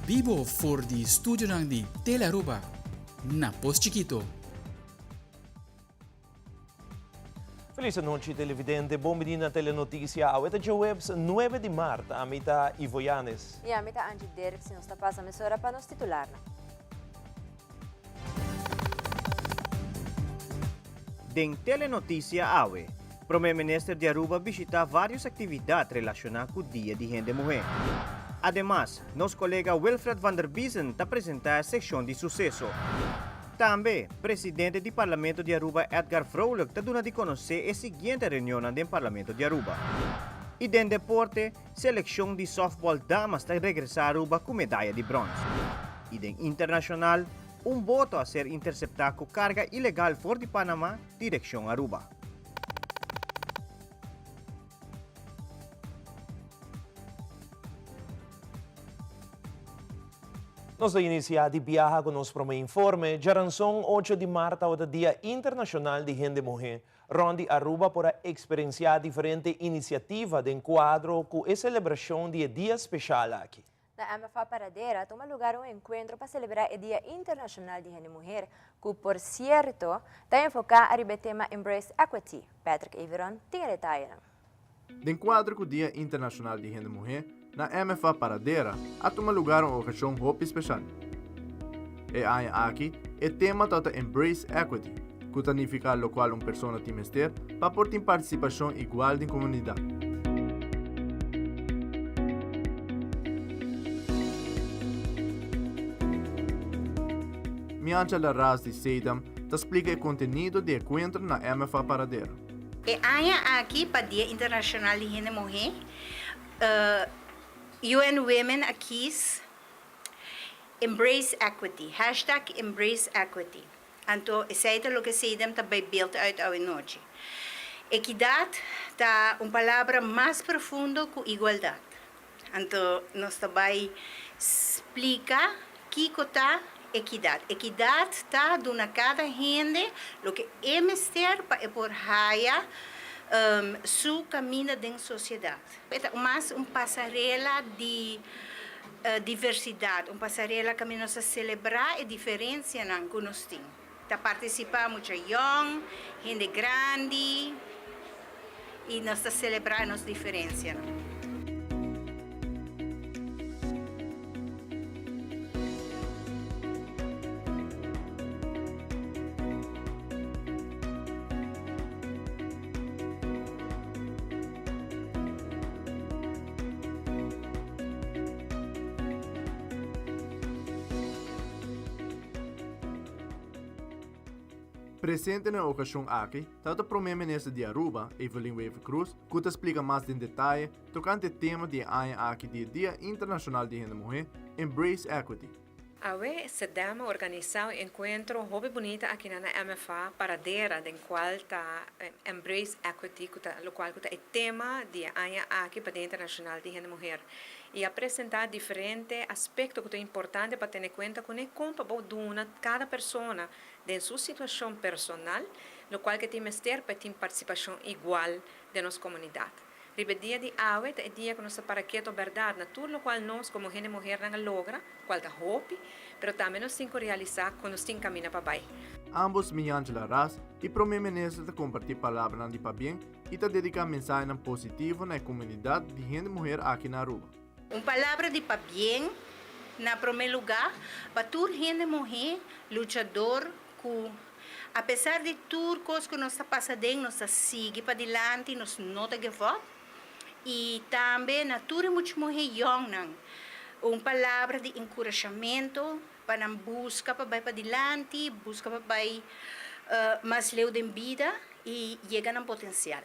Bibo for di studionan di Telearuba na Pos Chikito. Feliz anochi televidente, bon bini na Telenoticia. Awe ta djaweps 9 di maart. Ami ta Ivo Yanes. I ami ta Angie Dirks i nos ta pasa mesora pa nos titularnan. Den Telenoticia awe, Prome Minister di Aruba bishita varios actividad relaciona cu Dia di Hende Muhe. Ademas, nos colega Wilfred van der Biezen ta presenta e seccion di suceso. Tambe, Presidente di Parlamento di Aruba Edgar Vrolijk ta duna di conoce e siguiente reunionnan den Parlamento di Aruba. Y den deporte, Seleccion di softball damas ta regresa Aruba cu medaya di brons. Y den internacional, un boto a ser intercepta cu carga ilegal for di Panama direccion Aruba. Nos ta inicia di biaha cu nos prome informe. Djaranson ocho di maart tabata Dia Internacional di Hende Muhe. Rond di Aruba por a experiencia diferente iniciativa den cuadro cu e celebracion di e dia special aki. Na MFA Paradera a tuma lugar un encuentro pa celebra e Dia Internacional di Hende Muher, cu por cierto ta enfoca ariba e tema Embrace Equity. Patrick Everon tin e detayenan. Den kuadro ku Dia Internashonal di Hende Muhé, na MFA Paradera a tuma lugar un okashon hopi speshal. E aña aki e tema tabata Embrace Equity, ku ta nifiká lokual un persona tin mester pa por tin partisipashon igual den komunidat. Miancha Larraz di Seidam ta splika e kontenido di e kuentro na MFA Paradera. E aña aki pa Dia Internashonal di Hende Muhé, UN Women a kies Embrace Equity, hashtag Embrace Equity. Anto esei ta loke Sedem ta bai beeld uit awe nochi. Ekidat ta un palabra mas profundo ku igualdat. Anto nos ta bai splika kiko ta ekidat. Ekidat ta duna kada hende loke e mester pa e por haya su kaminda den sosiedat. E ta mas un pasarela di diversidat, un pasarela kaminda nos ta selebrá e diferensianan ku nos tin. Ta partisipá mucha yòn, hende grandi i nos ta selebrá nos diferensianan. Presente na e okashon aki tabata Prome Minister di Aruba, Evelyn Wever-Croes, ku ta splika mas den detaye tokante e tema di e aña aki di e Dia Internashonal di Hende Muhé, Embrace Equity. Awe Sedam a organisá un enkuentro hopi bunita akinan na MFA Paradera den kual ta Embrace Equity ku ta lokual ku ta e tema di e aña aki pa Dia Internashonal di Hende Muher. I a presentá diferente aspekto ku ta importante pa tene kuenta kuné kon pa bo duna kada persona den su situashon personal lokual ke tin mester pa e tin partisipashon igual den nos komunidat. Riba e dia di awe ta e dia ku nos ta para keto bèrdat na tur lokual nos komo hende muhernan a logra, kual ta hopi, pero tambe nos tin ku realisá ku nos tin kaminda pa bai. Ambos Miangela Ras i Prome Minister ta kompartí palabranan di pabien i ta dediká mensahenan positivo na e komunidat di hende muher aki na Aruba. Un palabra di pabien na promé lugá pa tur hende muhé luchador ku apesar di tur kos ku nos ta pasa den nos ta sigui padilanti, nos no ta give up. I tambe na tur e mucha muhé yòngnan un palabra di enkurashamentu pa nan buska pa bai padilanti, buska pa bai mas leu den bida i yega nan potensial.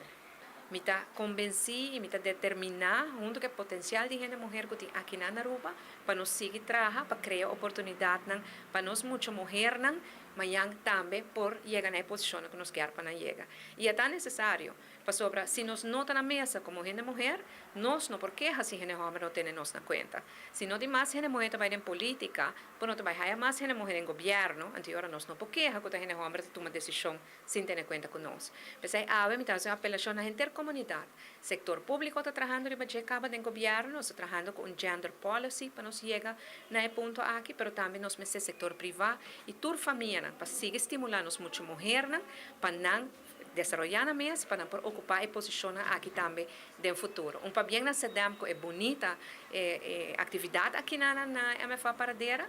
Mi ta konbensí i mi ta determiná huntu ku e potensial di hende muher ku tin akinan na Aruba pa nos sigui traha pa krea oportunidatnan pa nos mucha muhernan. mañan tambe por yega na e posishonnan ku nos kier pa nan yega. I e ta nesesario, pasobra si nos no ta na mesa komo hende muher, nos no por keha si hende hòmber no tene nos na kuenta. Si no tin mas hende muher ta bai den polítika, bo no ta bai haya mas hende muher den gobièrnu, anto e ora nos no por keha ku ta hende hòmber ta tuma desishon sin tene kuenta ku nos. P'esei awe mi ta hasi un apelashon na henter komunidat. Sektor públiko ta trahando riba dje kaba den gobièrnu, nos ta trahando ku un gender policy pa nos yega na e punto aki, pero tambe nos mester sektor privá i tur famianan pa sigui stimulá nos mucha muhernan pa nan desaroyá nan mes pa nan por okupá e posishonnan aki tambe den futuro. Un pabien na Cedem ku e bunita e aktividat aki na na MFA Paradera.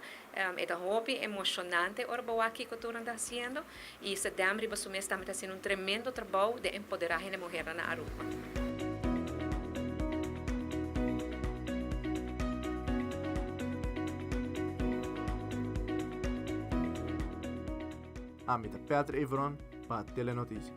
E ta hopi emoshonante ora bo wak kiko tur nan ta hasiendo i Cedem riba su mes tambe ta hasiendo un tremendo trabou den empoderá hende muhernan na Aruba. Ami ta Patrick Everon pa Telenoticia.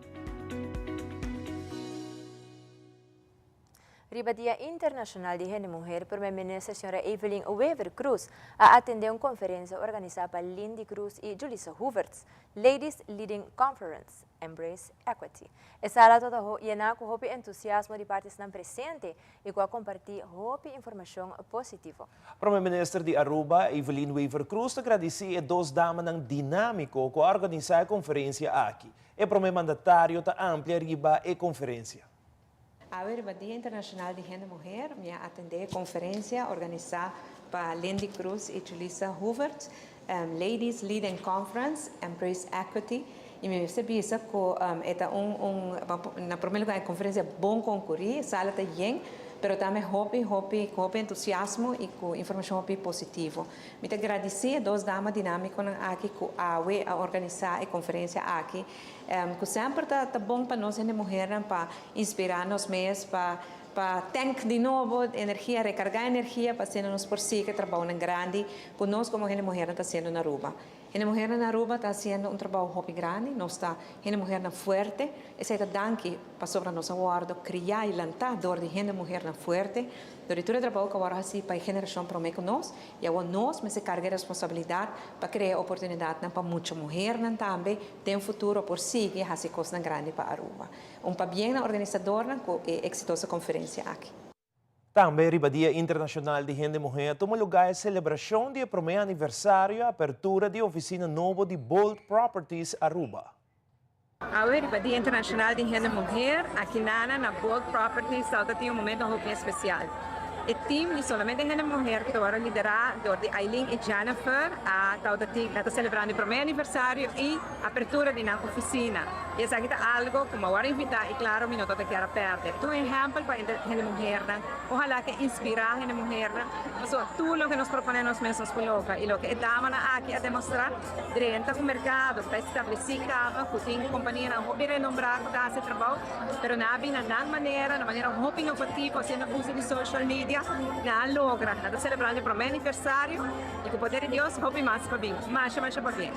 Riba Dia Internacional di Hende Muher, Prome Minister Sra. Evelyn Wever-Croes a atende un conferencia organisa pa Lindy Croes y Julissa Hoevertsz, Ladies Leading Conference, Embrace Equity. E sala tabata yena cu hopi entusiasmo di parti esnan presente y cu a comparti hopi informacion positivo. Prome Minister di Aruba, Evelyn Wever-Croes ta gradici e dos damanan dinamico cu a organisa e conferencia aki. E prome mandatario ta amplia riba e conferencia. Awe riba Dia Internacional di Hende Muher mi a atende e conferencia organisa pa Lindy Cruz y Julissa Hoevertsz, Ladies Leading Conference, Embrace Equity, y mi mester bisa cu e ta un un na prome lugar e conferencia bon concuri, e sala ta yen, pero tambe hopi hopi cu hopi entusiasmo y cu informacion hopi positivo. Mi ta gradici e dos dama dinamiconan aki cu awe a organisa e conferencia aki. Ku semper ta ta bon pa nos hende muhernan pa inspirá nos mes, pa pa tank di nobo energia, rekargá energia pa asina nos por sigui e trabounan grandi ku nos komo hende muhernan ta hasiendo na Aruba. Hende muhernan na Aruba ta hasiendo un trabou hopi grandi, nos ta hende muhernan fuerte, esei ta danki pasobra nos a wòrdu kriá i lantá dor di hende muhernan fuerte, dor di tur e trabou ku a wòrdu hasí pa e generashon promé ku nos. I awor nos mester karga e responsabilidat pa krea oportunidatnan pa mucha muhernan tambe den futuro por sigui hasi kosnan grandi pa Aruba. Un pabien na organisadornan ku e eksitoso konferensia aki. Tambe riba Dia Internashonal di Hende Muhé a tuma lugá e selebrashon di e promé aniversario e apertura di ofisina nobo di Bold Properties Aruba. Awe riba Dia Internacional di Hende Muher, aki nana na Bold Properties tabata tin un momento hopi especial. E team di solamente hende muher cu ta worde lidera door di Aileen y Jennifer a tabata tin ta celebrando e prome aniversario y apertura di nan oficina. Y esaki ta algo cu mi a worde invita y claro mi no tabata kier a perde. Ta un ehempel pa hende muhernan, ohala ke inspira hende muhernan pasobra tur loke nos propone nos mes nos por logra y loke e damanan aki a demostra. Drenta un merkado ku ta establesí kaba, ku tin kompanianan hopi renombrá ku ta hasi trabou, pero nan a bin na nan manera, na manera hopi inovativo, hasiendo uso di social media, nan a logra. Nan ta selebrando e promé aniversario i ku poder di Dios hopi mas pa bin. Masha masha pabien.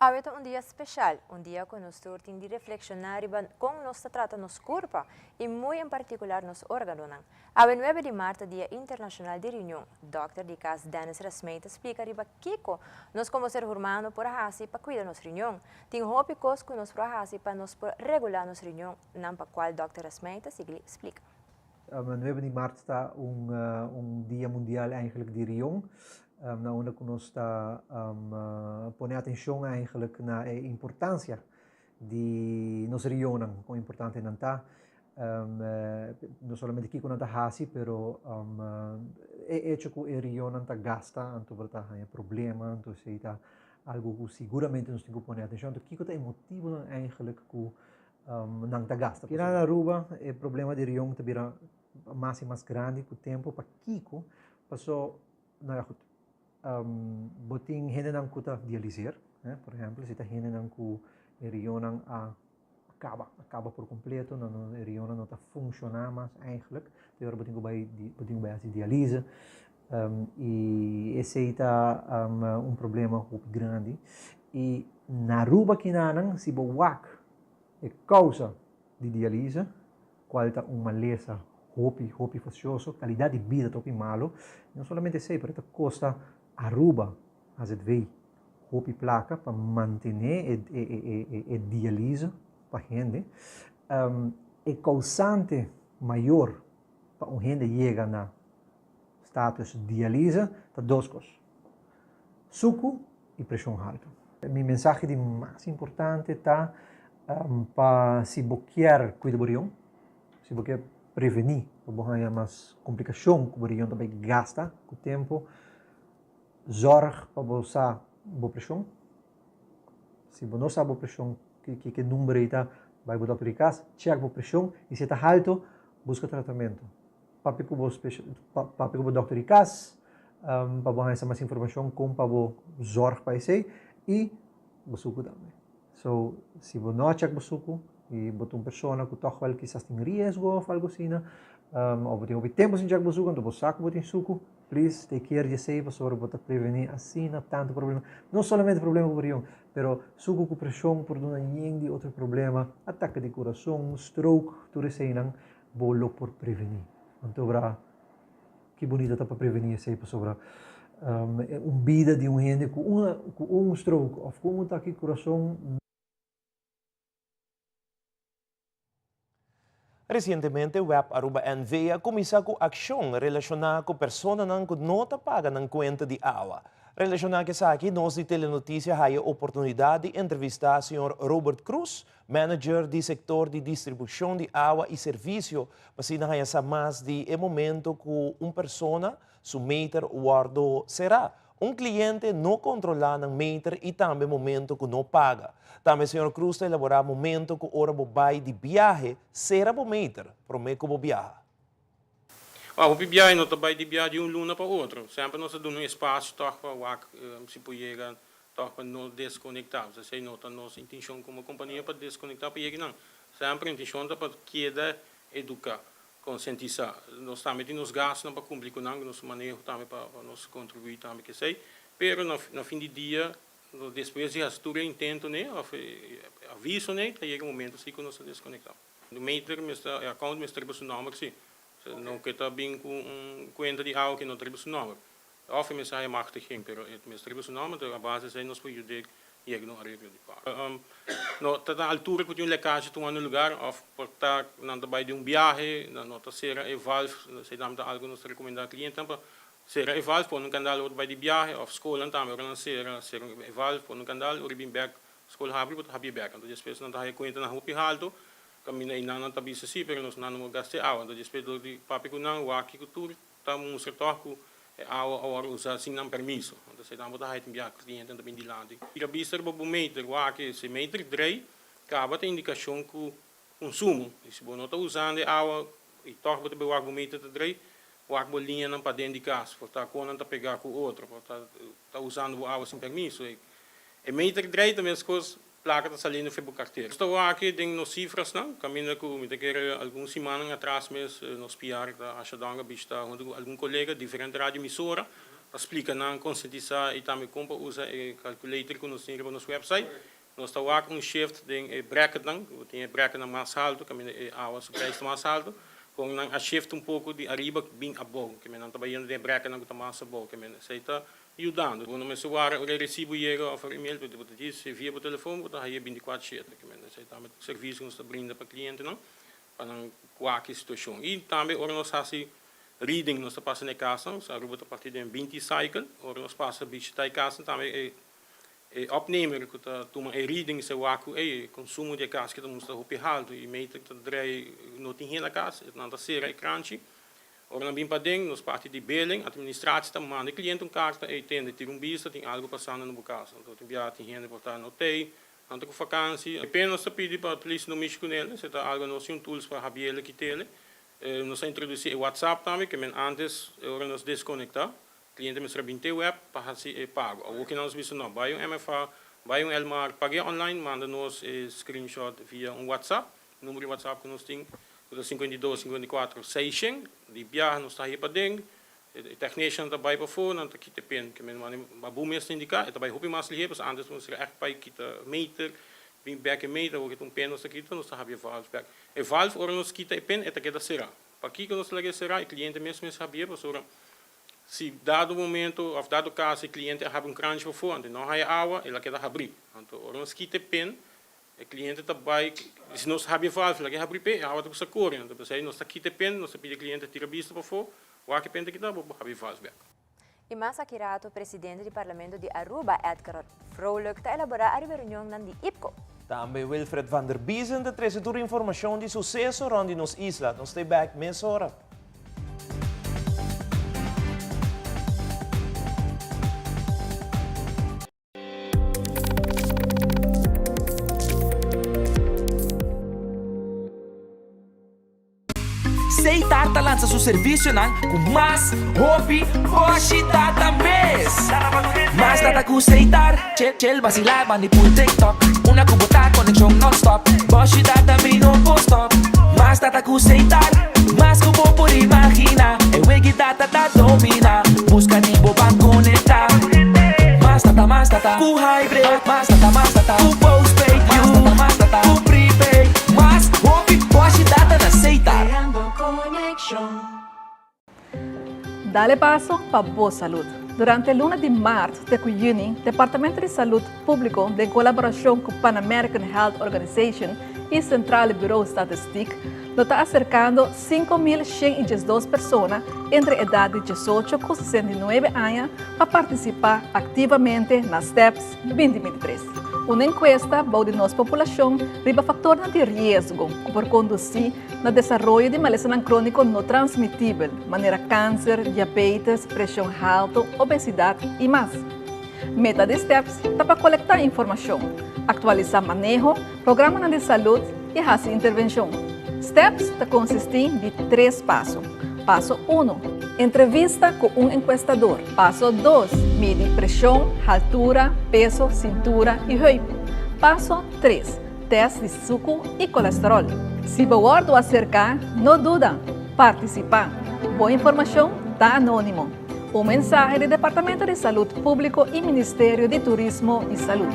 Awe ta un dia special, un dia cu nos tur tin di reflexiona riba con nos ta trata nos curpa y muy en particular nos organonan. Awe nuebe di maart ta Dia Internacional di Riñon. Dokter di cas Dennis Rasmey ta splica riba kico nos como ser hurmano por haci pa cuida nos riñon. Tin hopi cos cu nos por haci pa nos por regula nos riñon nan pa cual Dokter Rasmey ta sigui splica. Nuebe di maart ta un un dia mundial eigenlijk di riñon na unda cu nos ta pone atencion eigenlijk na e importancia di nos rionnan, kon importante nan ta. No solamente kiko nan ta hasi, pero e hecho ku e rionnan ta gasta, anto por ta haña problema, anto esei ta algu ku siguramente nos tin ku pone atenshon. Anto kiko ta e motibunan eigenlijk ku nan ta gasta? Kira na Aruba e problema di rion ta bira mas i mas grandi ku tempu. Pakiko? Paso, nou ja goed, Bo tin hendenan ku ta dialiseer, por ehèmpel, si ta hendenan ku e rionnan a kaba, a kaba por kompleto, nan e rionnan no ta funshoná mas eigentlik, te ora bo tin ku bai bo tin ku bai hasi dialise i esei ta un problema hopi grandi. I na Aruba kinanan si bo wak e kousa di dialise, cual ta un malesa hopi, hopi fastioso, calidad di bida ta hopi malo, no solamente esey, pero ta costa Aruba, AZV, hopi placa pa mantene e dialyse pa hende. E causante mayor pa un hende yega na status dialyse ta dos cos, sucu y presion halto. Mi mensahe di mas importante ta pa si bo kier cuida bo rion, si bo kier preveni pa bo haya mas complicacion cu bo rion ta bay gasta cu tempo, zorg pa bo sa bo presion. Si bo no sa bo presion, ki number ei ta, bay bo dokter di cas, check bo presion y si e ta halto, busca tratamento. Papia cu bo papia cu bo dokter di cas pa bo haña mas informacion con pa bo zorg pa esey y bo sucu tambe. So, si bo no a check bo sucu y bo ta un persona cu toch wel kisas tin riesgo of algo asina, of bo tin hopi tempo sin check bo sucu, anto bo sa cu bo tin sucu, please take care di esey pasobra bo ta preveni asina tanto problema. No solamente problema cu bo rion, pero sucu cu presion por duna yen di otro problema, atake di curason, stroke, tur eseynan bo lo por prevení. Anto bra, ki bunita ta pa prevení esei pasobra un bida di un hende ku un ku un stroke òf ku un atake di kurason. Resientemente web Aruba NV a kuminsá ku akshon relashoná ku personanan ku no ta paga nan kuenta di awa. Relashoná ku esaki nos di Telenotisia haya oportunidat di entrevistá señor Robert Cruz, Manager di sektor di distribushon di awa i servisio pa asina haña sa mas di e momento ku un persona su meter wòrdu será. Un kliente no kontrolá nan meter i tambe momento ku no paga. Tambe señor Cruz ta elaborá momento ku ora bo bai di biahe sera bo meter promé ku bo biaha. Wak, hopi biahe no ta bai di biaha di un luna pa otro. Semper nos ta duna un espasio tòg pa wak si por yega tòg pa no deskonektá. Pues esei no ta nos intenshon komo kompania pa deskonektá pa yega nan. Semper intenshon ta pa keda eduká, konsientisá. Nos tambe tin nos gastunan pa kumpli ku nan, ku nos maneho tambe pa nos kontribuí tambe ku esei. Pero na fin di dia despues di hasi tur e intento n'e òf e aviso n'e ta yega e momento si ku nos ta deskonektá. E meter mester, e account mester riba su nomber si. No ke ta bin ku un kuenta di awa ke no ta riba su nomber. Of e mester haya machtiging, pero e mester riba su nomber, enton a base esei nos por yud'é yega na un areglo di pago. No ta na altura ku tin un lekasje tumando lugar of por ta nan ta bai di un biahe, nan no ta sera e valve, esei tambe ta algu nos ta rekomendá klientenan pa sera e valve, pone un kandal ora ta bai di biahe of skolnan tambe ora nan sera, sera e valve, pone un kandal ora e bin bèk Skol habri bo ta habri bek. Anto despues nan ta haya kuenta nan hopi halto, kaminda ei nan nan ta bisa si, pero nos nan no gasta e awa. Anto despues dor di papia ku nan, wak ku tur ta mustra tòg ku e awa a wòrdu usá sin nan permiso. Anto esei tambe bo ta haya tin biaha klientenan ta bin dilanti. Tira bista riba bo meter, wak si e meter drei, kaba ta indikashon ku konsumo. I si bo no ta usando e awa i tòg bo ta bai wak bo meter ta drei, wak bo liñanan paden di kas, por ta kon nan ta pegá ku otro, por ta ta usando bo awa sin permiso. E meter drei ta meskos plaka ta saliendo for bo kartera. Nos ta wak den nos sifrasnan, kaminda ku mi ta kere algun simannan atras mes nos PR ta Asha Donga bishita huntu ku algun kolega diferente radio emisora pa splika nan, konsientisá i tambe kon pa usa e calculator ku nos tin riba nos website. Nos ta wak un shift den e bracketnan, ku tin e bracketnan mas haltu kaminda e awa su prijs ta mas haltu, kon nan a shift un poko di ariba bin abou, ke men nan ta bayendo den e bracketnan ku ta mas abou, ke men esei ta yudando. Bo no mester wara ora e resibo yega òf ora email, bo ta djis via bo telefon bo ta haye bintikuater shete, ke men esei tambe ta un servisio ku nos ta brinda pa klientenan pa nan wak e situashon. I tambe ora nos hasi reading nos ta pasa na e kasnan, Aruba ta parti den 20 cycle, ora nos pasa bishita e kasnan tambe e E opnemer ku ta tuma e reading sa wak ku ey e konsumo di e kas ki ta mustra hopi haltu i meter ta drei no tin hende na kas, nan ta sera e kranchi. Ora nan bin paden nos parti di billing, administratie ta manda e kliente un karta, ey tende tira un bista tin algu pasando na bo kas. Anto tin bia tin hende por ta no tey, nan ta ku fakansi. Depende nos ta pidi pa polis no mishi ku nel, si ta algu nos tin un tools pa habiel kitele. Nos a introdusi e whatsapp tambe ke men antes ora nos deskonekta Cliente mester a bin te web pa haci e pago. Awor ki nos bisa no, bay un MFA, bay un Elmar, pagu'e online, manda nos e screenshot via un WhatsApp, numero di WhatsApp cu nos tin cu ta 52 54 600, di biaha nos ta haye paden, e technician ta bay pafo, nan ta kita e pin, ke men manda bo mes ta indica, e ta bay hopi mas lihe, pasobra antes nos mester echt bay kita meter, bin bek e meter, awor ki ta un pin nos ta kita, nos ta habri e valve bek. E valve ora nos kita e pin e ta keda cera. Pakico nos ta laga e cera? E cliente mes mester habie pasobra. Si dado momento of dado caso e cliente a habri un kranchi pafó anto e no haya awa, el a keda habrí. Anto ora nos kita e pin, e cliente ta bai, si nos habri e valve, el a ke habrí p'e, e awa ta kusa kore. Anto p'esei nos ta kita e pin, nos ta pidi e cliente tira bista pafó, wak e pin ta kita, bo por habri e valve bek. Y mas aki rato presidente di Parlamento di Aruba, Edgar Vrolijk, ta elabora ariba e reunionnan di IPCO. Tambe Wilfred van der Biezen ta trece tur informacion di suceso rond di nos isla. Nos ta back mesora. Seitar ta lansa su servisionan ku mas hopi boshi data mes. Mas data ku Seitar, chill chill basilá bandi pul TikTok. Una ku bo ta konekshon non-stop, boshi data mi no por stop. Mas data ku Seitar, mas ku bo por imaginá. E wegi data ta dominá, buska di bo ban konektá. Mas data, mas data ku hybrid, mas data, mas data ku postpaid, mas data, mas data ku prepaid. Mas hopi boshi data na Seitar. Dale paso pa bo salud. Durante luna di maart te cu juni, Departamento di Salud Publico den colaboracion cu Pan American Health Organization y Centrale Bureau Statistiek lo ta acercando 5.112 persona entre edad di 18 cu 69 aña pa participa activamente na STEPS 2023. Un encuesta bou di nos populacion riba factornan di riesgo cu por conduci na desaroyo di malesanan crónico no transmitibel, manera cáncer, diabetes, presion halto, obesidad y mas. Meta di STEPS ta pa colecta informacion, actualisa maneho, programanan di salud y haci intervencion. STEPS ta consisti di tres paso. Paso uno, Entrevista cu un encuestador. Paso dos, Midi presion, haltura, peso, cintura y heup. Paso tres, Test di suku i kolesterol. Si bo wòrdu aserká, no duda, partisipá. Bo informashon ta anónimo. Un mensahe di Departamento di Salud Públiko i Ministerio di Turismo i Salud.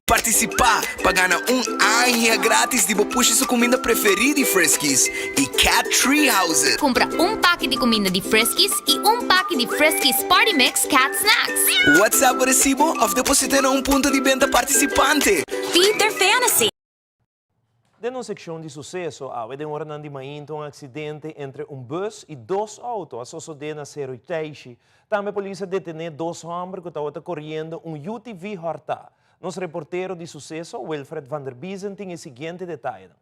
Partisipá pa gana un aña gratis di bo pushi su kuminda preferí di Friskies i Cat Tree Houses. Kumpra un paki di kuminda di Friskies i un paki di Friskies Party Mix Cat Snacks. WhatsApp bo resibo òf deposit'é na un punto di benta partisipante. Feed their fantasy. Den un sekshon di suseso, awe den oranan di mainta un aksidente entre un bus i dos outo a sosodé na Seru Teishi. Tambe polis a detené dos hòmber ku tabata koriendo un UTV hòrtá. Nos reportero di suseso, Wilfred van der Biezen tin e siguiente detayenan.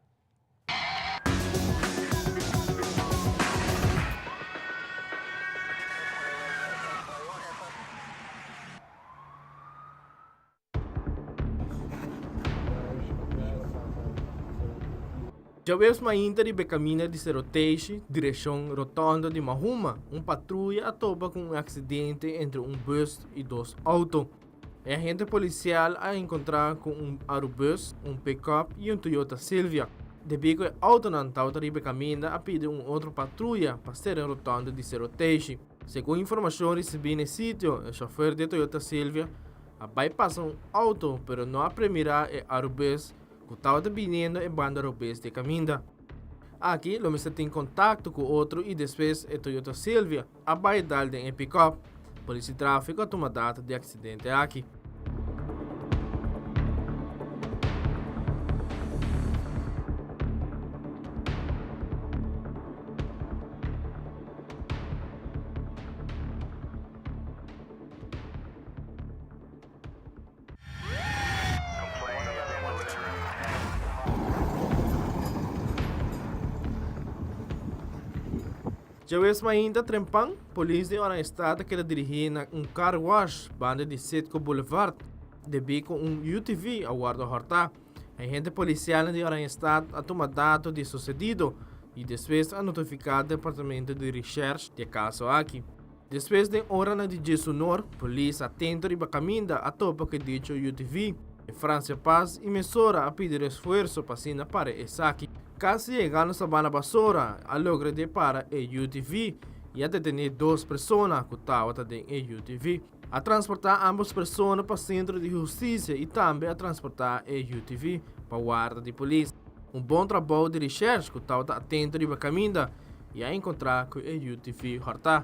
Djaweps mainta riba e kaminda di Sero Teishi, direkshon Rotonda di Mahuma, un patruya a topa ku un aksidente entre un bus i dos outo. E agente polisial a enkontrá ku un Arubus, un pick-up i un Toyota Silvia. Debí ku e outonan tabata riba e kaminda a pidi un otro patruya pa sera e rotonda di Sero Teishi. Segun informashon risibí na e sitio, e shòfer di e Toyota Silvia a bai pasa un outo pero no a premirá e Arubus ku tabata biniendo e banda robes di e kaminda. Aki lo mester tin kontakto ku otro i despues e Toyota Silvia a bai dal den e pick-up. Polis di trafiko a tuma data di aksidente aki. Djawees mainta trempan, polis di Oranjestad a keda dirigí na un car wash banda di Citgo Boulevard, debí ku un UTV a wòrdu hòrtá. Agente polisialnan di Oranjestad a tuma dato di e susedido i despues a notifiká departamento di reshèrsh di e kaso aki. Despues den oranan di djesunor, polis atento riba kaminda a topa ku e dicho UTV. E Francia Paz i mesora a pidi resfuerso pa asina para esaki. Kasi yegando Sabana Basora a logra di para e UTV i a detené dos persona ku tabata den e UTV. A transportá ambos persona pa Sentro di Hustisia i tambe a transportá e UTV pa warda di polis. Un bon trabou di reshèrsh ku tabata atento riba kaminda. i a enkontrá ku e UTV hòrtá.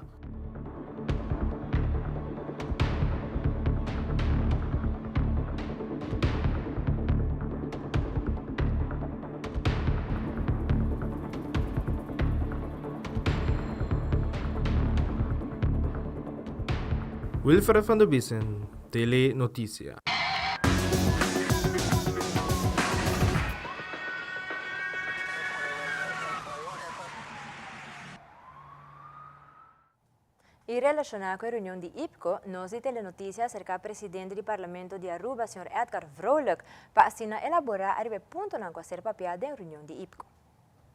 Wilfred van der Biesen, Tele Noticia. Y relaciona cu e reunion di IPCO, nos di Telenoticia a acerca presidente di Parlamento di Aruba, señor Edgar Vrolijk, pa asina elabora ariba e puntonan cu a ser papia den reunion di IPCO.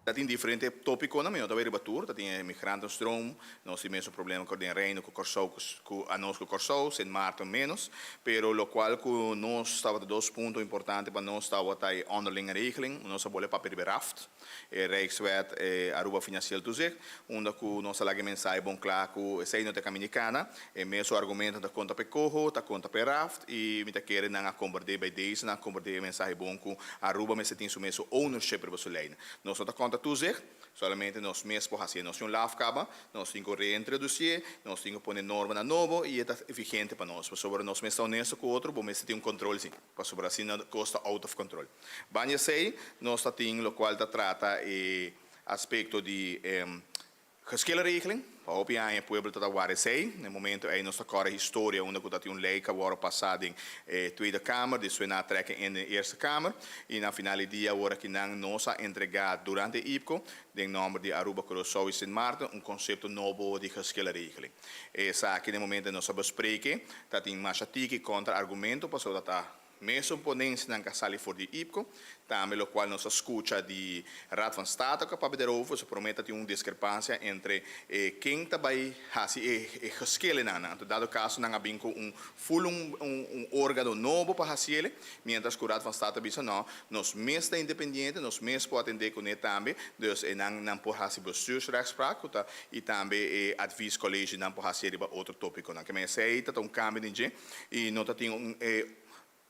Ta tin diferente topiconan, mi no ta bay riba tur, ta tin e migrantenstroom, nos tin mesun problema cu den Reino cu Corsou cu anos cu Corsou, Sint Maarten menos, pero locual cu nos tabata dos punto importante pa nos tabata e onderlinge regeling, nos a bole papia riba e raft, e Rijkswet Aruba Financieel Toezicht, unda cu nos a laga e mensahe bon cla cu esey no ta caminda y cana, e mesun argumento ta conta pa e coho, ta conta pa e raft y mi ta kere nan a comprende bay deze, nan a comprende e mensahe bon cu Aruba mester tin su mesun ownership riba su leynan. Nos no ta konta toezicht, solamente nos mes por hasié. Nos tin un laf kaba, nos tin ku reintrodusié, nos tin ku pone normanan nobo i e ta vigente pa nos. Pasobra nos mes ta honesto ku otro, bo mester tin un kontrol si, pasobra asina kos ta out of control. Banda esei, nos ta tin lokual ta trata e aspekto di Geschillenregeling, Pa hopi aña e pueblo ta ta wara esei. Na e momento ei nos ta kòrda historia unda ku ta tin un lei ku a wòrdu pasá den e Tweede Kamer, despues nan a trèk e in den Eerste Kamer i na final di dia awor aki nan nos a entregá durante e IPCO den nòmber di Aruba, Curaçao i Sint Maarten un konsepto nobo di geschillenregeling. Esaki na e momento ei nos a bespreke, ta tin masha tiki kontra argumento pasobra ta Mesun ponensianan ka sali for di IPCO, tambe lokual nos a skucha di Raad van State ku a papia derover, so promé ta tin un diskrepansia entre e ken ta bai hasi e e geskelenan. Anto dado kaso nan a bin ku un ful un un organo nobo pa hasiele, mientras ku Raad van State a bisa no, nos mes ta independiente, nos mes por atendé kuné tambe, dus e nan nan por hasi bestuursrechtspraak ku ta i tambe e adviescollege nan por hasié riba otro topikonan. Ke men esei ta ta un kambio den dje. I no ta tin un e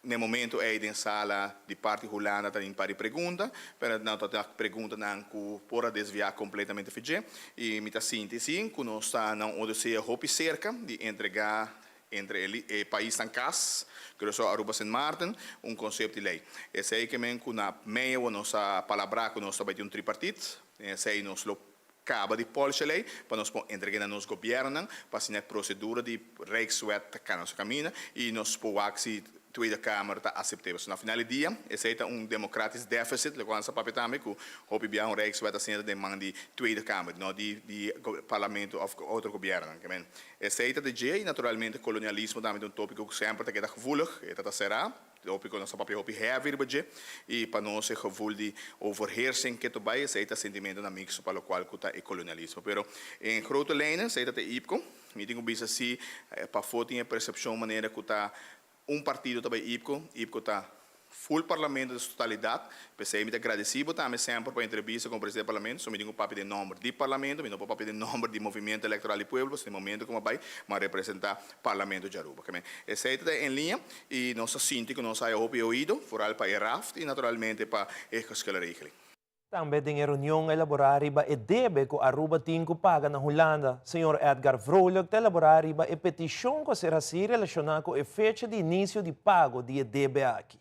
n'e momento ei den sala di parti Hulanda ta tin par di pregunta, pero no ta tin preguntanan ku por a desviá kompletamente for dje. I mi ta sinti si ku nos ta na un odisea hopi serka di entregá entre e e paisnan kas, Curaçao, Aruba, Sint Maarten, un konsepto di lei. Esei ke men ku na mei awor nos a palabrá ku nos ta bai tin un tripartit, den esei nos lo Caba di polsha ley pa nos por entregue na nos gobiernonan pa asina e procedura di Rijkswet ta cana su camina y nos por wak si Tweede Kamer ta acepte. Pasobra na final di dia esey ta un democratisch deficit loke nan sa papia tambe cu hopi bia un Rijkswet asina ta den man di Tweede Kamer no di di parlamento of otro gobiernonan. Ke men esey ta di dje y naturalmente colonialismo tambe ta un topico cu semper ta keda gevoelig e ta ta cera. Hopi ku nos a papia hopi heavy riba dje i pa nos e gevoel di overheersing ke ta bai esei ta sentimentonan mixto pa lokual ku ta e kolonialismo. Pero en grote lijnen esei ta te IPCO. Mi tin ku bisa si pafó tin e persepshon manera ku ta un partido ta bai IPCO, IPCO ta full parlamento den su totalidat. P'esei mi ta gradesí bo tambe semper pa entrevista komo presidente di parlamento, so mi tin ku papia den nòmber di parlamento, mi no por papia den nòmber di Movimiento Electoral di Pueblo, pasobra den momento ku mi a bai, mi a representá Parlamento di Aruba. Keme esei ta den en liña i nos ta sinti ku nos haya hopi oido, foral pa e raft i naturalmente pa e geschillenregeling. Tambe den e reunion a elaborá riba e debe ku Aruba tin ku paga na Hulanda. Señor Edgar Vrolijk ta elaborá riba e petishon ku a ser hasí relashoná ku e fecha di inisio di pago di e debe aki.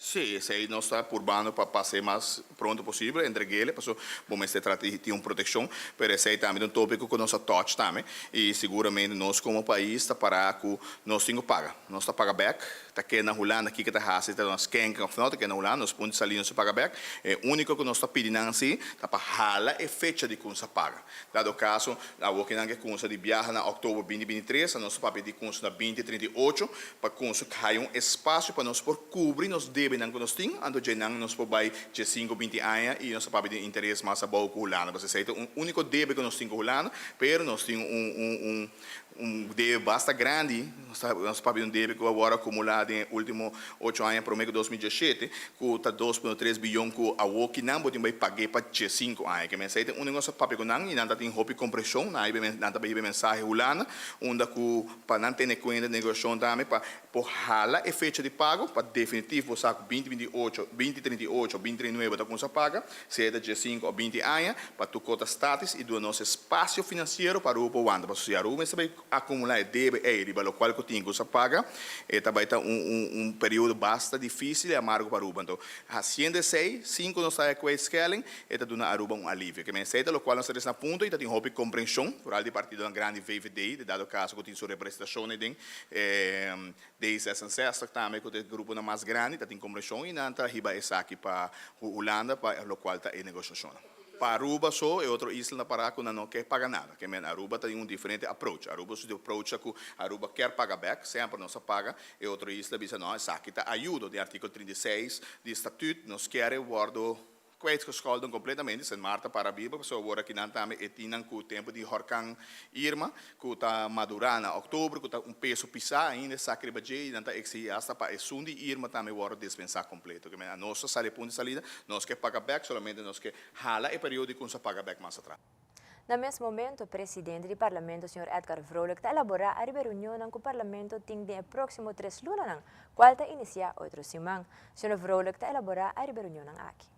Sí, esei nos ta purbando pa pas'é mas pronto posibel, entreg'el, paso bo mester trata di tin un protekshon, pero esei tambe ta un tópiko ku nos a touch tambe i siguramente nos komo pais ta pará ku nos tin ku paga. Nos ta paga bèk, ta keda na Hulanda kiko ta hasi, ta duna skenking òf no, ta keda na Hulanda, nos punto salí nos ta paga bèk. E úniko ku nos ta pidi nan si ta pa hala e fecha di kunsa paga. Dado kaso, awor ke nan ke kunsa di biaha na òktober 2023, nos ta papia di kunsa na 2038, pa kunsa haya un espasio pa nos por kubri nos debenan ku nos tin, anto dje nan nos por bai dje sinku 20 aña i nos ta papia di interes mas abou ku Hulanda. Pasobra esei ta un úniko debe ku nos tin ku Hulanda, pero nos tin un un un. Un debe basta grandi, nos ta nos papia di un debe ku a wòrdu akumulá den e último ocho aña promé ku 2017, ku ta 2.3 biyon ku awor kinan bo tin bai pag'é pa diesinku aña. Ke mester ta unda nos a papia ku nan i nan ta tin hopi komprenshon, nan a hiba nan ta bai hiba e mensahe Hulanda unda ku pa nan tene kuenta den negoshon tambe pa por hala e fecha di pago pa definitif bo sa ku 2028, 2038 o 2039 bo ta kumsa paga, sea ta diesinku o 20 aña, pa tur kos ta statis i duna nos espasio finansiero pa Aruba por wanta. Pasobra si Aruba mester bai akumulá e debe ei riba lokual ku tin ku sa paga, e ta bai ta un un un periodo basta difísil i amargo pa Aruba. Anto, hasiendo esei, sin ku nos ta haya kwijtschelding, e ta duna Aruba un alivio. Ke men esei ta lokual nos ta resa na punto i ta tin hopi komprenshon, foral di partidonan grandi VVD, den dado kaso ku tin su representashon ei den D66 tambe ku ta e gruponan mas grandi ta tin komprenshon i nan ta hiba esaki pa Hulanda pa lokual ta e negoshashonnan. Pa Aruba so, e otro isla ta pará ku nan no ke paga nada. Ke men Aruba ta tin un diferente approach. Aruba su approach ta ku Aruba kier paga bèk, semper nos a paga. E otro isla bisa no, esaki ta ayudo. Den artíkulo 36 di Statuut nos kier e wòrdu Kwijtgescholden completamente, Sint Maarten para biba, pasobra awor aki nan tambe e tin nan cu tempo di horcan Irma, cu ta madura na october, cu ta un peso pisa ainda esaki riba dje y nan ta exigi hasta pa esun di Irma tambe wordo despensa completo. Ke manera nos ta sali e punto di salida, nos ke paga bek, solamente nos ke hala e periodo di cunsa paga bek mas atras. Na mes momento, presidente di Parlamento señor Edgar Vrolijk ta elabora ariba e reunionnan cu Parlamento tin den e proximo tres lunanan, cual ta inicia otro siman. Señor Vrolijk ta elabora ariba e reunionnan aki.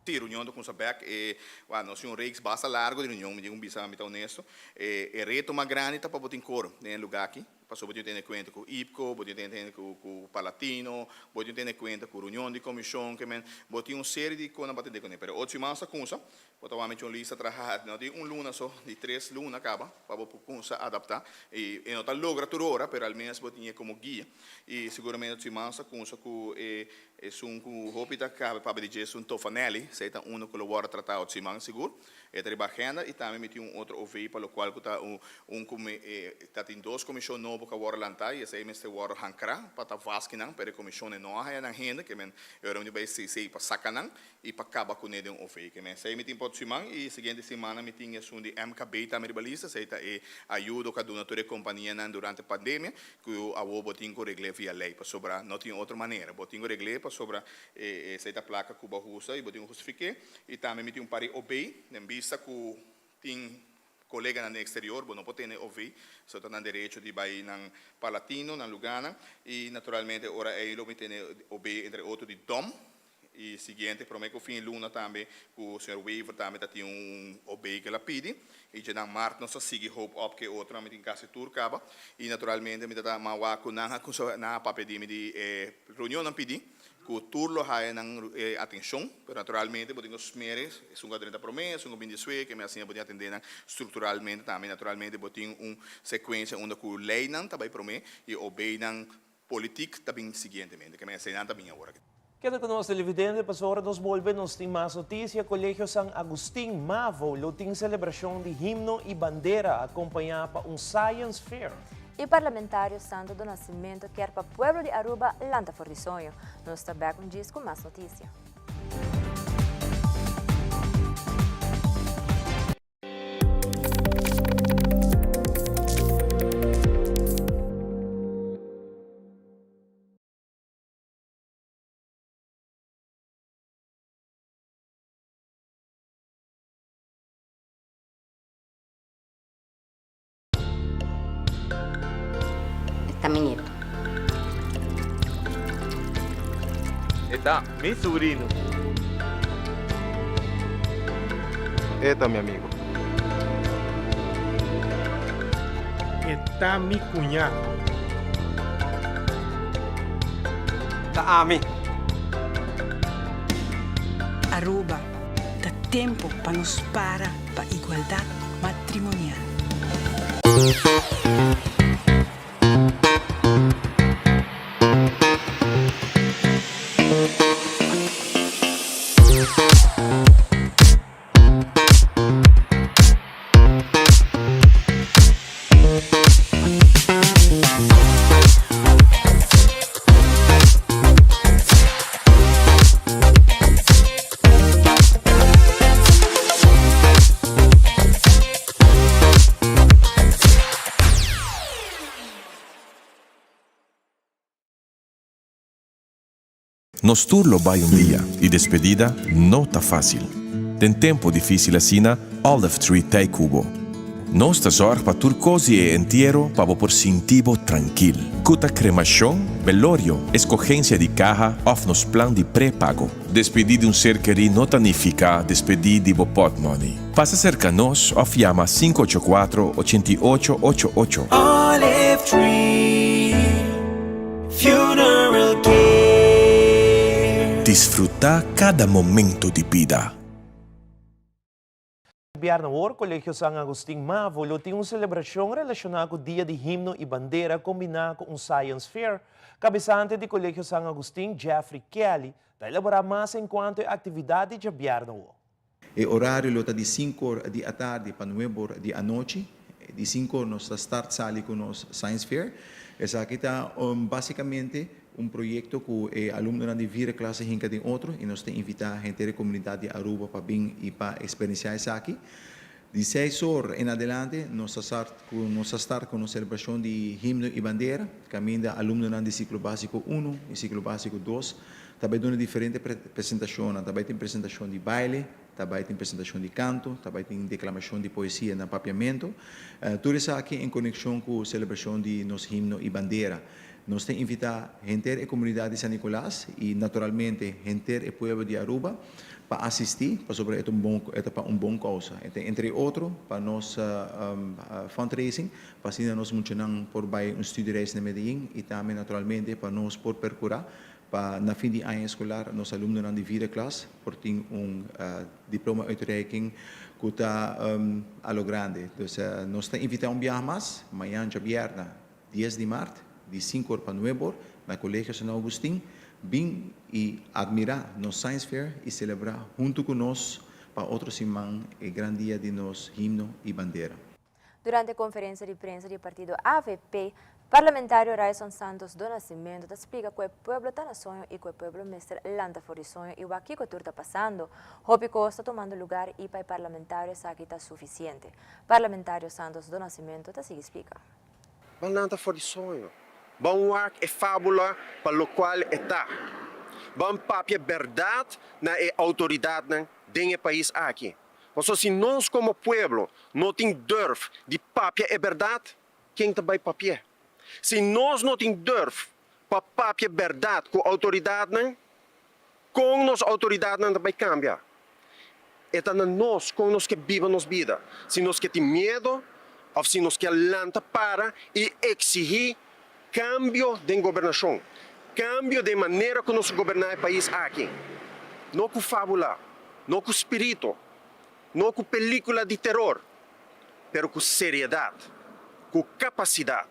Sí, reunion ta cuminsa bek. E, wak, nos tin un reeks basta largo di reunion, mi tin cu bisa, mi ta honesto. E, e reto mas grandi ta pa bo tin coro den e lugar aki. Pasobra bo tin tene kuenta ku IPCO, bo tin tene ku ku Parlatino, bo tin tene kuenta ku reunion di komishon, ke men bo tin un serie di konan pa tende kuné. Pero otro siman sa kumsa, bo ta wak mi un lista traha, no di un luna so, di tres luna kaba pa bo por kumsa adaptá. I e no ta logra tur ora, pero al menos bo tin e komo guia. I seguramente otro siman sa kumsa ku e esun ku hopi ta kabe papia di dje, esun Tofanelli, esei ta uno ku lo wòrdu tratá otro siman sigur. E ta riba agenda y tambe mi tin un otro OV pa locual cu ta un cu mi ta tin dos comision nobo cu a worde lanta y esey mester worde hancra pa ta vasky nan pero e comisionnan no a haya nan hende ke men e ora mi tin bay CC pa saca nan y pa caba cune den OV ke men esey mi tin pa otro siman y siguiente simana mi tin esun di MKB tambe riba lista esey ta e ayudo cu a duna tur e companianan durante pandemia cu awo bo tin cu regle via ley pasobra no tin otro manera bo tin cu regle pasobra esey ta placa cu bo a husa y bo tin cu hustifique. I tambe mi tin un par di OB den bista ku tin koleganan den eksterior, bo no por tene OV, so ta nan derecho di bai nan Parlatino, nan lugánan, i naturalmente ora ei lo mi tene OB entre otro di dom, i siguiente promé ku fin luna tambe ku señor Wever tambe ta tin un OB ku el a pidi, i dje nan mart nos ta sigui hoop op ku e otronan, mi tin kasi tur kaba, i naturalmente mi ta ta mawá ku nan a kuminsá nan a papia di mi di e reunionnan pidi. Ku tur lo haya nan e atenshon, pero naturalmente bo tin ku smere esun ku a drenta promé, esun ku bin despues, ke mi asina bo tin atendé nan strukturalmente tambe. Naturalmente bo tin un sekuensia unda ku leinan ta bai promé i obeinan politik ta bin siguientemente, ke mi eseinan ta bin awor aki. Keda ku nos televidente pasobra ora nos bolbe nos tin mas notisia. Kolegio San Agustin Mavo lo tin selebrashon di himno i bandera akompañá pa un science fair. E parlamentario Santo do Nascimento kier pa pueblo di Aruba lanta for di soño. Nos ta bek un djis cu mas noticia. E ta mi nieto. E ta mi subrino. E ta mi amigo. E ta mi cuña. Ta ami. Aruba, ta tempo pa nos para pa igualdad matrimonial. Nos tur lo bai un dia y despedida no ta facil. Den tempo dificil asina, Olive Tree t'ey cu bo. Nos ta zorg pa tur cos di e entiero pa bo por sinti bo trankil. Cu ta cremacion, belorio, escogencia di caha of nos plan di pre-pago. Despedi di un ser keri no ta nifica despedi di bo potmoney. Pasa cerca nos of yama 584 88 88. Olive Tree Funeral Care. Disfruta cada momento di bida. Bierna awor, Colegio San Agustin Mavo lo tin un celebracion relaciona cu Dia di Himno y Bandera combina cu un Science Fair. Cabesante di Colegio San Agustin, Jeffrey Kelly, ta elabora mas encuanto e actividad di djabièrnè awor. E orario lo ta di sinku or di atardi pa nuebe or di anochi. Di sinku or nos ta start sali ku nos Science Fair. Esaki ta basicamente un proyecto ku e alumnonan di vier klas a hinka den otro i nos ta invita henter e komunidat di Aruba pa bin i pa eksperensiá esaki. Di seis or en adelante nos ta start ku nos ta start ku nos selebrashon di himno i bandera kaminda alumnonan di siklo básiko unu i siklo básiko dos ta bai duna diferente presentashonnan. Ta bai tin presentashon di baile, ta bai tin presentashon di kanto, ta bai tin deklamashon di poesia na papiamentu. Tur esaki en konekshon ku selebrashon di nos himno i bandera. Nos ta invitá henter e komunidat di San Nicolas i naturalmente henter e pueblo di Aruba pa asistí pasobra e ta un bon e ta pa un bon kousa. E ta entre otro pa nos fundraising pa asina nos muchanan por bai un studiereis na Medellin i tambe naturalmente pa nos por perkurá pa na fin di aña eskolar nos alumnonan di vierde klas por tin un diploma uitreiking ku ta a lo grande. Dus nos ta invitá un biaha mas mañan djabièrnè Dies di mart, di sinku or pa nuebe or, na Colegio San Augustin, bin i admirá nos Science Fair i selebrá huntu ku nos pa otro siman e gran dia di nos himno i bandera. Durante conferencia di prensa di partido avp, parlamentario Ryçond Santos do Nascimento ta splica cu e pueblo ta na soño y cu e pueblo mester lanta for di soño y wak kico tur ta pasando. Hopi cos ta tumando lugar y pa e parlamentario esaki ta suficiente. Parlamentario Santos do Nascimento ta sigui splica. Ban lanta for di soño. Ban wak e fábula pa lokual e ta. Ban papia bèrdat na e outoridatnan den e pais aki. Pasobra si nos komo pueblo no tin durf di papia e bèrdat, ken ta bai papi'é? Si nos no tin durf pa papia bèrdat ku outoridatnan, kon nos outoridatnan ta bai kambia? E ta na nos kon nos ke biba nos bida, si nos ke tin miedo òf si nos ke lanta para i eksihí kambio den gobernashon, kambio den manera ku nos goberná e pais aki. No ku fábula, no ku spiritu, no ku pelíkula di teror, pero ku seriedat, ku kapasidat,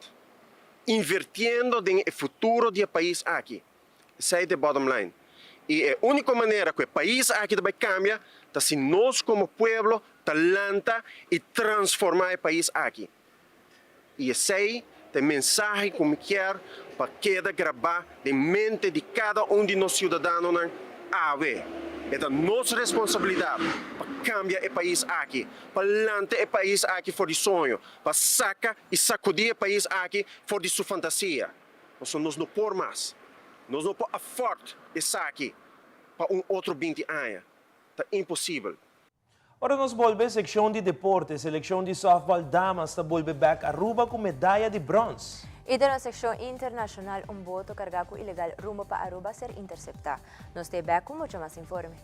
invirtiendo den e futuro di e pais aki. Esei ta e bottom line. I e úniko manera ku e pais aki ta bai kambia ta si nos komo pueblo ta lanta i transformá e pais aki. I esei ta e mensahe ku mi kier pa keda grabá den mente di kada un di nos siudadanonan awe. E ta nos responsabilidat pa kambia e pais aki, pa lanta e pais aki for di soño, pa saka i sakudí e pais aki for di su fantasia. Pasobra nos no por mas. Nos no por afford esaki pa un otro binti aña. Ta imposibel. Ora nos bolbe seccion di deporte, seleccion di softball damas ta bolbe bek Aruba cu medaya di brons. Y den nos seccion internacional un boto carga cu ilegal rumbo pa Aruba a ser intercepta. Nos ta e bek cu mucho mas informe.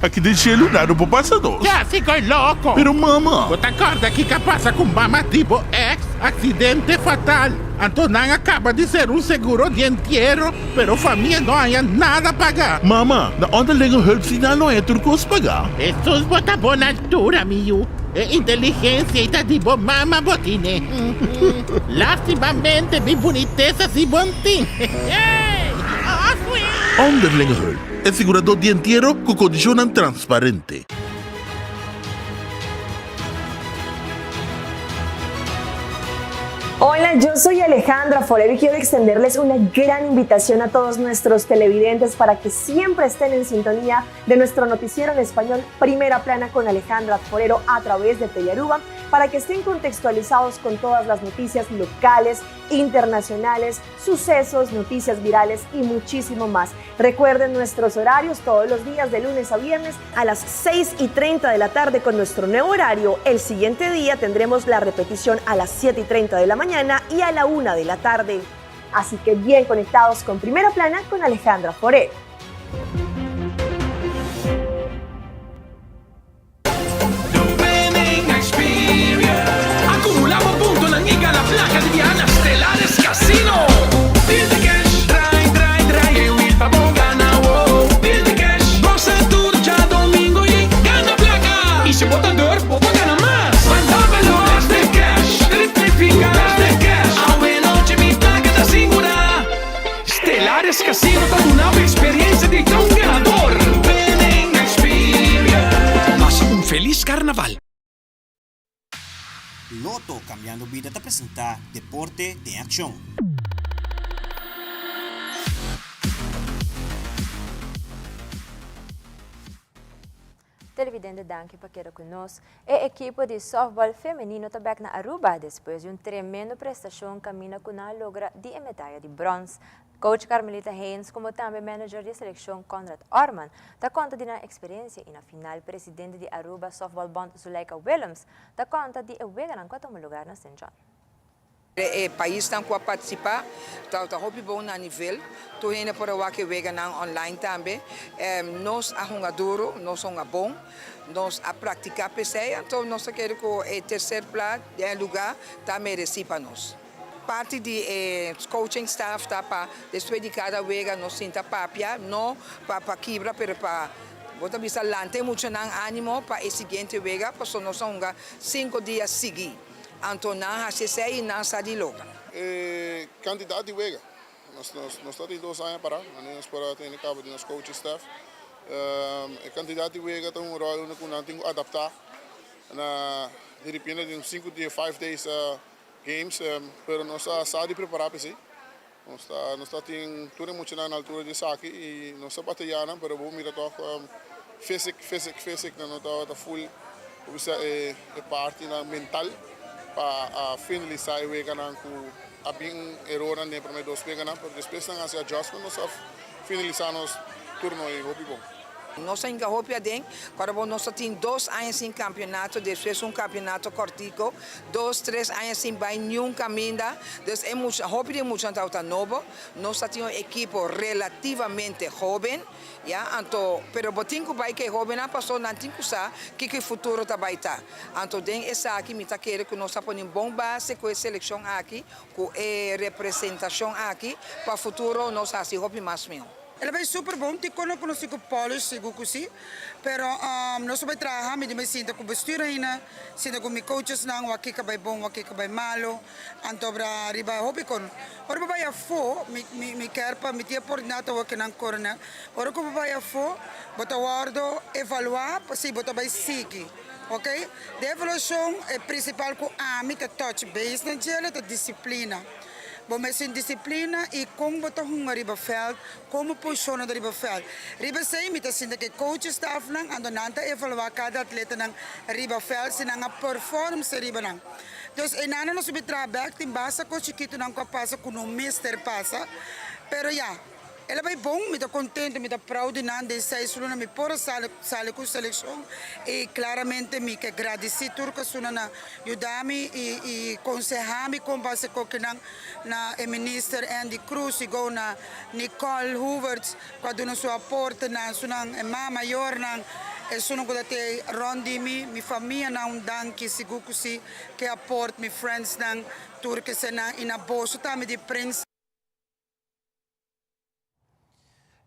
Aki den shelu nada por pasa nos. Ya si koe loko. Pero mama. Bo ta kòrda kiko a pasa ku mama di bo ex? Aksidente fatal. Anto nan a kaba di ser un seguro di entiero, pero famia no haña nada paga. Mama, na onderlinge hulp si nan lo haña tur kos paga. Hesus bo ta bon altura mi yu. E inteligencia ei ta di bo mama bo tine. Lastimamente mi bunitesa si bon tin. Onderlinge hulp, e sigurador di entiero ku kondishonnan transparente. Hola, yo soy Alejandra Forero y quiero extenderles una gran invitación a todos nuestros televidentes para que siempre estén en sintonía de nuestro noticiero en español Primera Plana con Alejandra Forero a través de Telearuba para que estén contextualizados con todas las noticias locales, internacionales, sucesos, noticias virales y muchísimo más. Recuerden nuestros horarios todos los días de lunes a viernes a las 6 y 30 de la tarde con nuestro nuevo horario. El siguiente día tendremos la repetición a las 7 y 30 de la mañana y a la 1 de la tarde. Así que bien conectados con Primera Plana con Alejandra Forero. Acumula bo puntonan y gana placa di biaha na Stellaris Casino! Deal di cash, draai, draai, draai e wiel pa bo gana, wow. Deal di cash, gosa tur djadomingo y gana placa! Y si bo ta durf, bo por gana mas! Manda balor, best di cash, triplifica, best di cash. Awe nochi mi placa ta sigura! Stellaris Casino ta duna bo experiencia di ta un ganador. Winning experience. Pasa un feliz carnaval. Lotto Cambiando Bida ta presenta Deporte den Accion. Televidente danki pa keda ku nos. E ekipo di softball femenino ta bek na Aruba despues di un tremendo prestashon kaminda ku nan a logra di e medaya di brons. Coach Carmelita Haynes komo tambe manager di e selekshon Conrad Orman ta konta di nan eksperensia i na final presidente di Aruba Softball Bond Zuleika Willems ta konta di e weganan ku a tuma lugar na Sint John. E paisnan ku a partisipá tabata hopi bon na nivel. Tur hende por a wak e weganan online tambe. Nos a hunga duru, nos a hunga bon, nos a praktiká p'esei, anto nos ta kere ku e terser pla den e lugá ta meresí pa nos. Parti di e coaching staff ta pa despues di kada wega nos sinta papia, no pa pa kibra pero pa bo ta bisa lanta e muchanan animo pa e siguiente wega pasobra nos a hunga sinku dia sigui. Anto nan hasi esei i nan sa di logra. E kantidat di wega. Nos nos ta tin dos aña pará, manera nos por a tene kaba di nos coaching staff. E kantidat di wega ta un ròl unda ku nan tin ku adaptá na di repente den sinku dia, five days games, pero nos a sa di prepará pa esei. Nos ta nos ta tin tur e muchanan na altura di esaki i nos ta batayá nan pero bo mira tòg físik físik físik nan no tabata full bo bisa e e partinan mental pa a finalisá e weganan ku a bin erornan den e promé dos weganan pero despues nan hasi adjustment nos a finalisá nos turno ei hopi bon. Nos a hinka hopi aden, kòrda bo nos a tin dos aña sin kampionato, despues un kampionato kòrtiko, dos tres aña sin bai niun kaminda, dus e mucha hopi di e muchanan tabata nobo, nos a tin un ekipo relativamente hoben, ya, anto pero bo tin ku bai ku e hobennan pasobra nan tin ku sa kiko e futuro ta bai ta, anto den esaki mi ta kere ku nos a pone un bon base ku e selekshon aki, ku e representashon aki, pa futuro nos hasi hopi mas mihó. El a bai super bon, tin kono ku nos tin ku polish sigur ku si, pero nos a bai traha, mi di bai sinta ku bestuur aina, sinta ku mi coachesnan wak kiko a bai bon, wak kiko a bai malo, anto bra riba hopi kon. Ora bo bai afó, mi mi mi kier pa mi tin oportunidat awor ku nan coronel, ora ku bo bai afó bo ta wòrdu evaluá pa si bo ta bai sigui, ok. De evaluashon e principal ku ami ta touch base na djele ta disiplina. Bo mester tin disiplina i kon bo ta hunga riba vèlt, kon bo posishona ta riba vèlt. Riba esei mi ta sinta ku e coach staffnan anto nan ta evaluá kada atletanan riba vèlt si nan a perform si riba nan. Dus einan nos subi traha bèk tin basta kos chikitunan ku a pasa ku no mester pasa pero ya. El a bai bon, mi ta contento, mi ta proud di nan, den seis luna mi por a sali sali cu seleccion y claramente mi ke gradici tur cu esuna na yuda mi y y conseha mi con pa haci cokinan na e minister Endy Croes y go na Nicole Hoevertsz cu a duna su aporte na esunnan e ma mayornan esunnan cu ta te rond di mi, mi famianan un danki sigur cu si ke aport mi friendsnan tur kesenan y na boso tambe di prensa.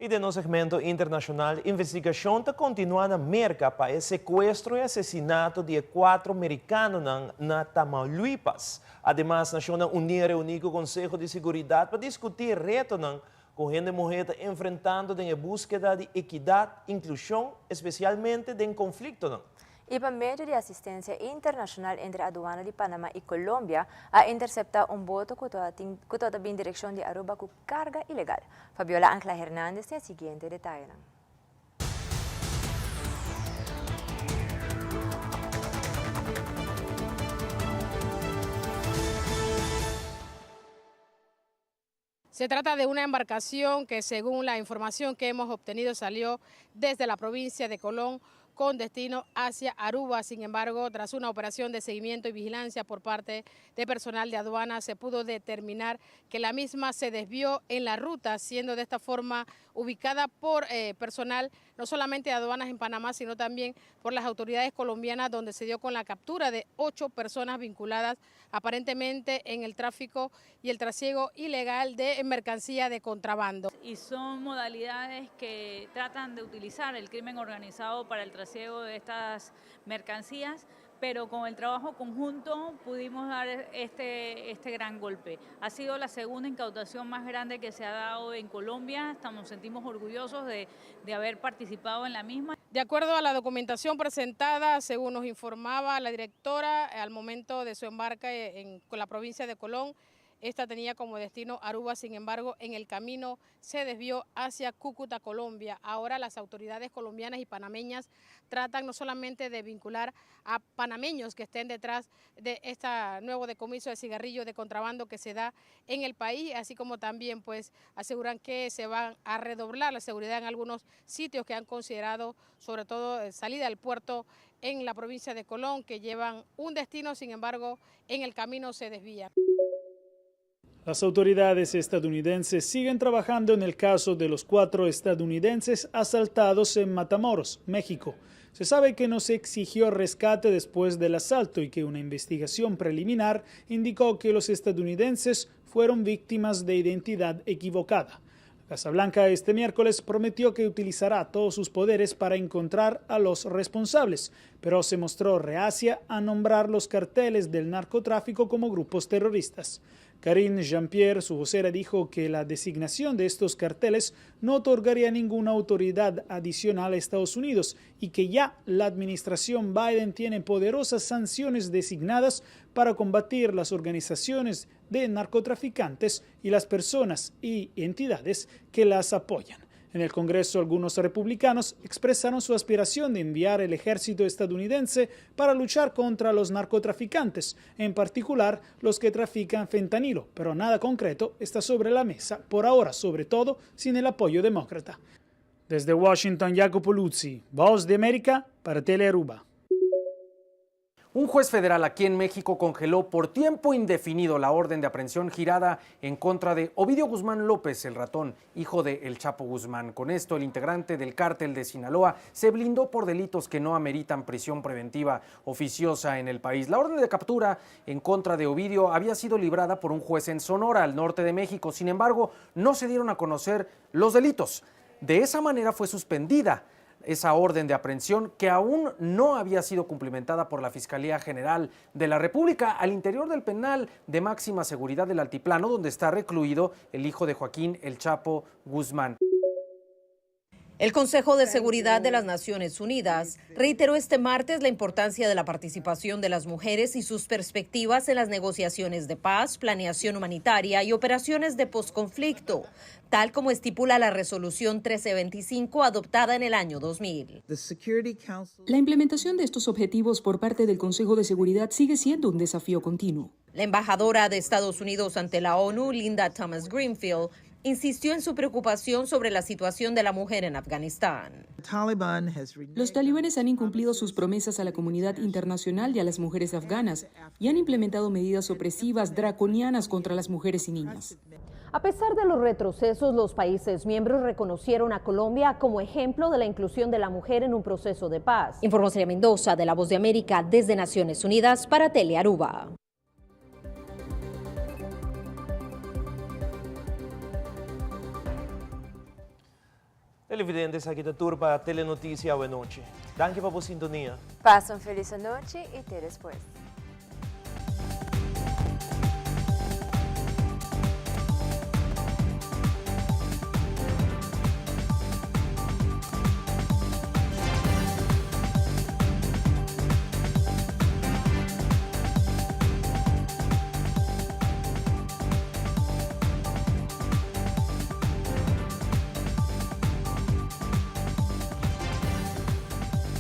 I den nos segmento internashonal, investigashon ta kontinuá na Merka pa e sekuestro i asesinato di e kuatro merikanonan na Tamaulipas. Ademas, Nashonnan Uní a reuní ku Konseho di Siguridat pa diskutí retonan ku hende muhé ta enfrentando den e búskeda di ekidat, inklushon, espesialmente den konfliktonan. Y pa medio di asistencia internacional entre aduana di Panama y Colombia a intercepta un boto cu ta bin direccion di Aruba cu carga ilegal. Fabiola Angela Hernandez tin e siguiente detayenan. Se trata de una embarcación que, según la información que hemos obtenido, salió desde la provincia de Colón con destino hacia Aruba. Sin embargo, tras una operación de seguimiento y vigilancia por parte de personal de aduana, se pudo determinar que la misma se desvió en la ruta, siendo de esta forma ubicada por eh, personal no solamente de aduanas en Panamá, sino también por las autoridades colombianas, donde se dio con la captura de ocho personas vinculadas aparentemente en el tráfico y el trasiego ilegal de mercancía de contrabando. Y son modalidades que tratan de utilizar el crimen organizado para el trasiego de estas mercancías, pero con el trabajo conjunto pudimos dar este, este gran golpe. Ha sido la segunda incautación más grande que se ha dado en Colombia, estamos, sentimos orgullosos de, de haber participado en la misma. De acuerdo a la documentación presentada, según nos informaba la directora, al momento de su embarque en la provincia de Colón, esta tenía como destino Aruba, sin embargo, en el camino se desvió hacia Cúcuta, Colombia. Ahora las autoridades colombianas y panameñas tratan no solamente de vincular a panameños que estén detrás de este nuevo decomiso de cigarrillos de contrabando que se da en el país, así como también pues aseguran que se van a redoblar la seguridad en algunos sitios que han considerado, sobre todo eh, salida al puerto en la provincia de Colón, que llevan un destino, sin embargo, en el camino se desvía. Las autoridades estadounidenses siguen trabajando en el caso de los cuatro estadounidenses asaltados en Matamoros, México. Se sabe que no se exigió rescate después del asalto y que una investigación preliminar indicó que los estadounidenses fueron víctimas de identidad equivocada. La Casa Blanca este miércoles prometió que utilizará todos sus poderes para encontrar a los responsables, pero se mostró reacia a nombrar los carteles del narcotráfico como grupos terroristas. Karine Jean-Pierre, su vocera, dijo que la designación de estos carteles no otorgaría ninguna autoridad adicional a Estados Unidos y que ya la administración Biden tiene poderosas sanciones designadas para combatir las organizaciones de narcotraficantes y las personas y entidades que las apoyan. En el Congreso, algunos republicanos expresaron su aspiración de enviar el ejército estadounidense para luchar contra los narcotraficantes, en particular los que trafican fentanilo, pero nada concreto está sobre la mesa por ahora, sobre todo sin el apoyo demócrata. Desde Washington, Jacopo Luzzi, Voz de América para Telearuba. Un juez federal aquí en México congeló por tiempo indefinido la orden de aprehensión girada en contra de Ovidio Guzmán López, el ratón, hijo de El Chapo Guzmán. Con esto, el integrante del cártel de Sinaloa se blindó por delitos que no ameritan prisión preventiva oficiosa en el país. La orden de captura en contra de Ovidio había sido librada por un juez en Sonora, al norte de México. Sin embargo, no se dieron a conocer los delitos. De esa manera fue suspendida esa orden de aprehensión que aún no había sido cumplimentada por la Fiscalía General de la República al interior del penal de máxima seguridad del Altiplano, donde está recluido el hijo de Joaquín El Chapo Guzmán. El Consejo de Seguridad de las Naciones Unidas reiteró este martes la importancia de la participación de las mujeres y sus perspectivas en las negociaciones de paz, planeación humanitaria y operaciones de posconflicto, tal como estipula la resolución 1325 adoptada en el año 2000. La implementación de estos objetivos por parte del Consejo de Seguridad sigue siendo un desafío continuo. La embajadora de Estados Unidos ante la ONU, Linda Thomas Greenfield, insistió en su preocupación sobre la situación de la mujer en Afganistán. Los talibanes han incumplido sus promesas a la comunidad internacional y a las mujeres afganas y han implementado medidas opresivas draconianas contra las mujeres y niñas. A pesar de los retrocesos, los países miembros reconocieron a Colombia como ejemplo de la inclusión de la mujer en un proceso de paz. Informó Celia Mendoza de La Voz de América desde Naciones Unidas para Telearuba. Televidente, esaki ta tur pa Telenoticia awe nochi. Danki pa bo sintonia. Pasa un feliz anochi y te despues.